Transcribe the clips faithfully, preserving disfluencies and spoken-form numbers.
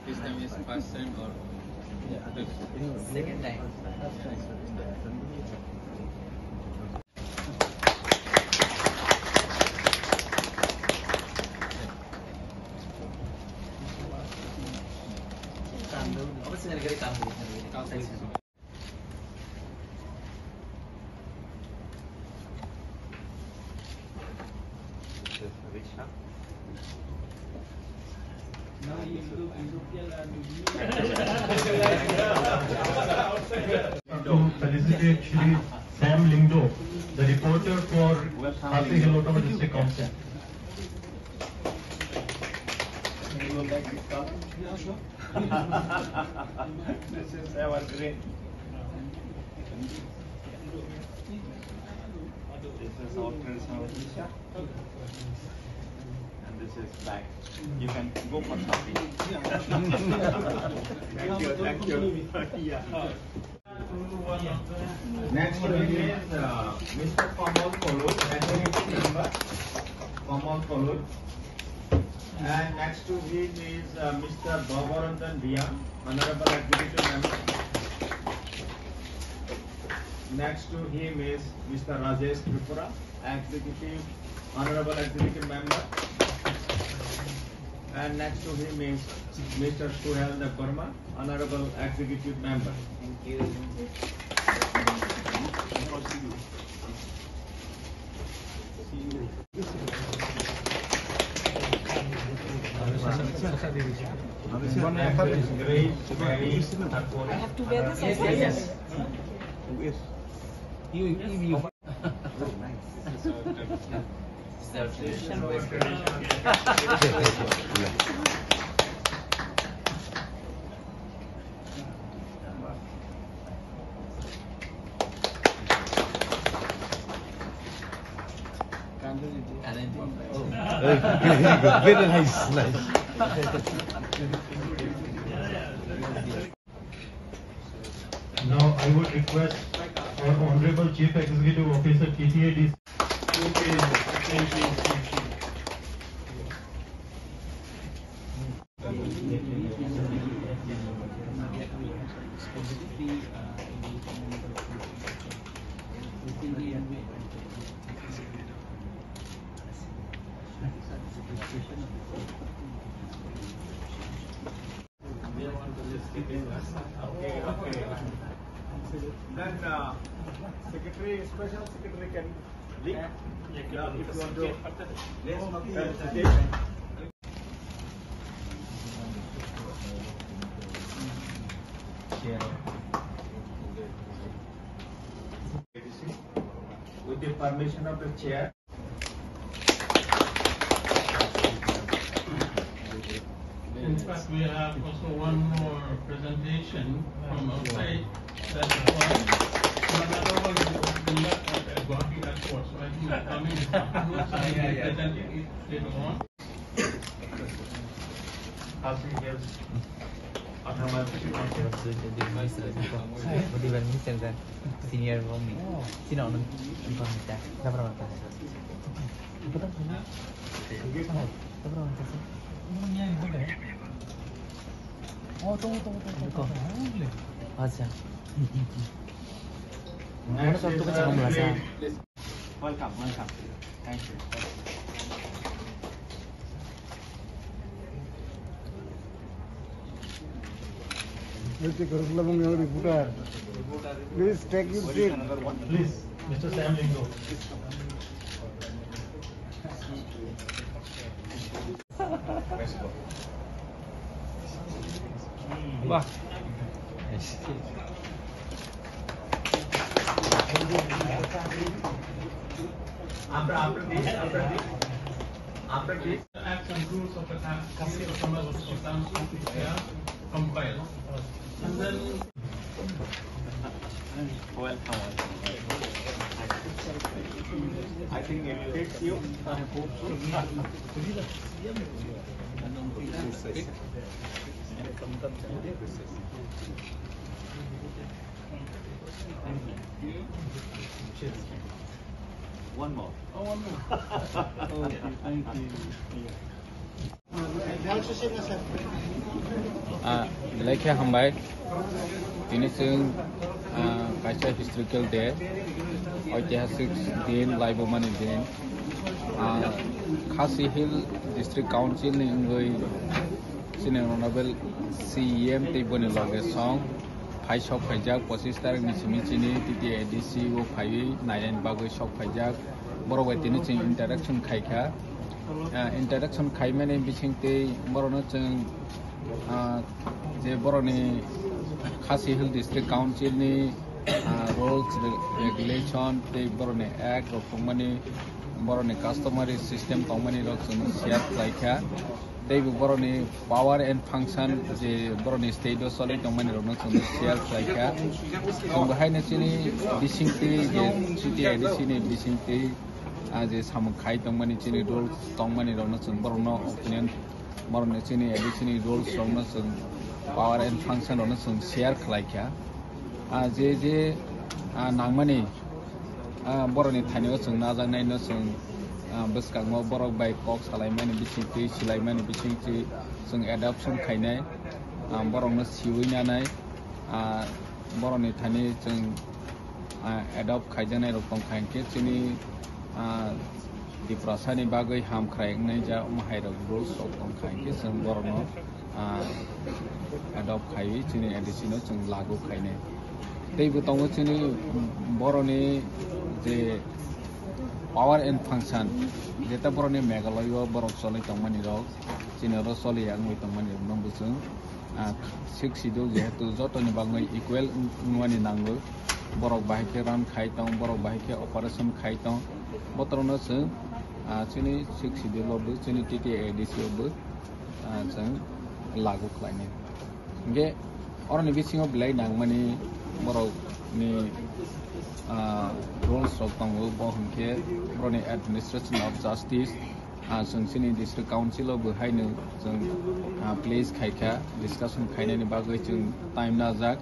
This time is first time or second time? To felicitate Shri Sam Lyngdoh, the reporter for Khasi Hills Autonomous District Council. This is evergreen. This is our traditional Odisha. And this is back. You can go for shopping. Thank you, thank you. Yeah. Next to him is, uh, Mister Kamal Kolot, executive member. Kamal Kolot. And next to him is, uh, Mister Bhavaranjan Riang, honorable executive member. Next to him is Mister Rajesh Tripura, executive, honorable executive member. And next to him is Mister Suhel Debbarma, honorable executive member. Thank you. I have to wear this also? Yes, yes. You, you, you. Very nice, nice. Now I would request our Honorable Chief Executive Officer, T T A D C. Okay, okay. Then, uh, secretary, special secretary can leave. Yeah, if you want to. With the permission of the chair. In fact, we have also one more presentation from outside. That's one. Another one is conducted at Guwahati Airport, so I think the coming is afternoon, so I will be presenting it later on. Khasi Hills Autonomous District Council. Senior bo ni. Sino no. Apa? Apa? Oh, tunggu, tunggu, tunggu, tunggu. Acha. Next is, uh, welcome, welcome. Thank you. Please take your seat. Please, Mister Sam Lingo. Wah. Act and rules of the Khasi Autonomous Council compile. And then Welcome. I think it fits you. I hope so. One more. Oh, one more. Okay, thank you. Ah, belai khe hambai. Tini chwng, ah, kaisa historical day, oitihasik din, laibumani din. Ah, Khasi Hill District Council ni wngwi chini Honorable C E M tei boni loge song phai sok phaijak, pochis tarikh ni simi chini T T A D C o phaiwi nainani bagwi sok phaijak. Borok bai tini chwng interaction khaikha. Ah, interaction khaimani bisingtwi borokno chwng, ah, je borokni Khasi Hill District Council ni, ah, rules, re-, regulation tei borokni act rok tongmani, borokni customary system tongmani rok chwng share khlaikha. Tei bo borokni power and function je borokni state o choli tongmani rokno chwng share khlaikha. Chwng bo haino chini bisingtwi je T T A D C ni bisingtwi ah, je samung khai tongmani chini rules tongmani rokno chwng borokno opinion, borokni chini A D C ni rules rokno chwng power and function rokno chwng share khlaikha. Ah, je je, ah, nangmani, ah, borokni thani o chwng najaknaino chwng, ah, bwskango borok bai kok salaimani bisingtwi, silaimani bisingtwi chwng adoption khainai, ah, borokno siwi nanai, ah, borokni thani chwng ah, adopt khaijaknai rok tongkha hinkhe chini, ah, Tiprasa ni bagwi hamkrai wngnai ja omo hai rok rules rok tongkha hinkhe chwng borokno, ah, adopt khaiwi chini A D C no chwng lagu khainai. Tei bo tongo chini borokni je power and function, jeta borokni Meghalaya o borok choli tongmani rok, chini oro choli ya wngwi tongmani rok no bo chwng ah, Sixth Schedule jehetu jotoni bagwi equal wng-, wngmani nango. Borok bahai khe run khai tong, borok bahai khe operation khai tong. Botorokno chwng, ah, chini Sixth Schedule o bo, chini T T A D C o bo, ah, chwng lagu khlainai. Hinkhe oroni bisingo belai nangmani borokni, ah, rules rok tongo, bo hinkhe borokni administration of justice, ah, chwng chini district council o bo haino chwng, ah, place khaikha, discussion khainani bagwi chwng time najak.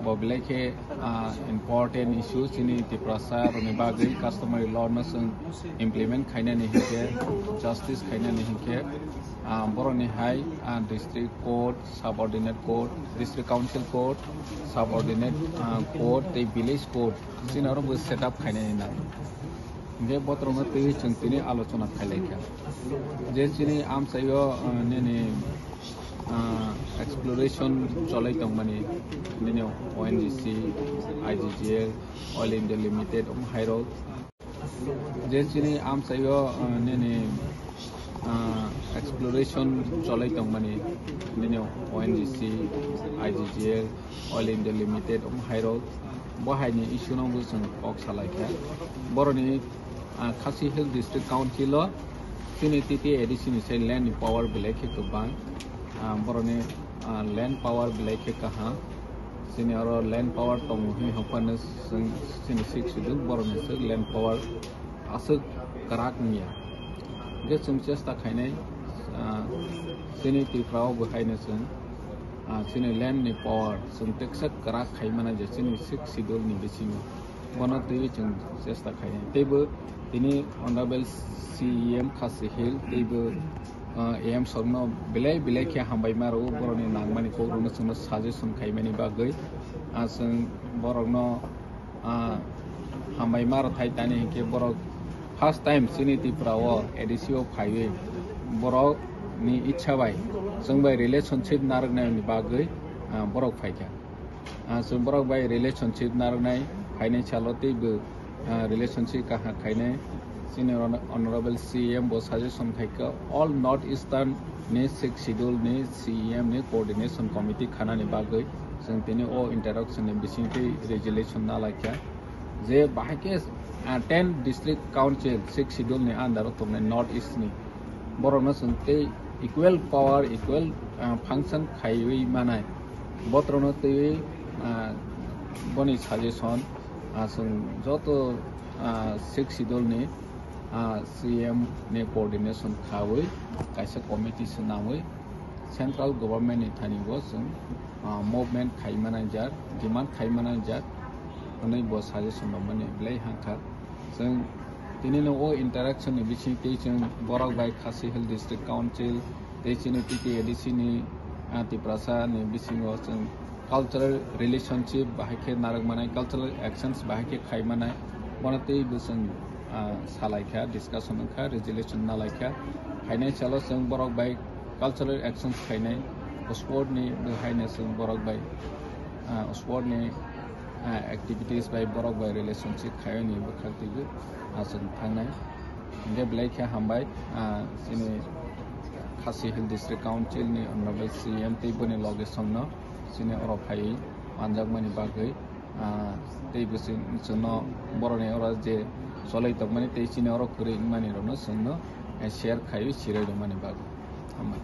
Bo belai khe, ah, important issue chini Tiprasa rokni bagwi, customary law no chwng implement khainani hinkhe, justice khainani hinkhe, ah, borokni hai, ah, district court, subordinate court, district council court, subordinate, ah, court tei village court chini oro bo set up khainani nang. Hinkhe botorokno twiwi chwng tini alochona khailaikha. Je chini amchaio, ah, nini, ah, exploration cholai tongmani, nini O N G C, I G G L, Oil India Limited, omo hai rok. Je chini amchaio, ah, nini, ah, exploration cholai tongmani, nini O N G C, I G G L, Oil India Limited, omo hai rok. Bo hai ni issue no bo chwng kok salai kha. Boroni, ah, Khasi Hill District Council o chini T T A D C ni sai land ni power belai khe kwbang. Ah, boroni, ah, land power belai khe kaham. Chini oro land power tongo hwnwi hokphano chwng chini Sixth Schedule boroni se land power aswk kwrak wngya. Hwnkhe chwng chesta khainai, ah, chini Tripura o bo haino chwng, ah, chini land ni power chwng teksa kwrak khai mano je chini Sixth Schedule ni bisingo. Bono twiwi chwng chesta khainai. Teibo tini Honorable C E M Khasi Hill teibo, ah, A M sir no belai belai khe hambai ma rwo, borokni nangmani kok rokno chwngno suggestion khaimani bagwi. Ah, chwng borokno, ah, hambai ma rwthai tani hinkhe borok first time chini Tripura o A D C o phaiwi borok ni ichha bai chwng bai relationship narwknani bagwi ah, borok phaikha. Ah, chwng borok bai relationship narwknai, phainai salo teibo, ah, relationship kaham khainai. Chini Hon-, Honorable C E M bo suggestion khaikha, all North Eastern ni Sixth Schedule ni C E M ni coordination committee khanani bagwi chwng tini o interaction ni bisingtwi resolution nalaikha. Je bahai khe, ah, ten district council Sixth Schedule ni under o tongnai North East ni, borokno chwng tei equal power, equal, ah, function khaiwi manai. Botrokno twiwi, ah, boni suggestion, ah, chwng joto, ah, Sixth Schedule ni, ah, C M ni coordination khawi kaisa committee swnamwi central government ni thani bo chwng, ah, movement khai manai jak, demand khai manai jak, hwnwi bo suggestion rwmani belai hangkha. Chwng tini no o interaction ni bising tei chwng borok bai Khasi Hill District Council tei chini T T A D C ni, ah, Tiprasa ni bisingo chwng cultural relationship bahai khe narwk manai, cultural actions bahai khe khai manai, bono tei bo chwng, ah, salaikha, discussion wngkha, resolution nalaikha. Phainai salo chwng borok bai cultural actions khainai, sport ni bo haino chwng borok bai, ah, sport ni, ah, activities bai borok bai relationship khaiyani bwkhak twibo, ah, chwng thangnai. Hingkhe belai khe hambai, ah, chini Khasi Hill District Council ni Honorable C M tei boni loge songno chini oro phaiwi manjakmani bagwi, ah, tei bwswk chwngno borokni oro je cholai tongmani tei chini oro kwrwi wngmani rokno chwngno, eh, share khaiwi sirai rwmani bagwi. Hambai.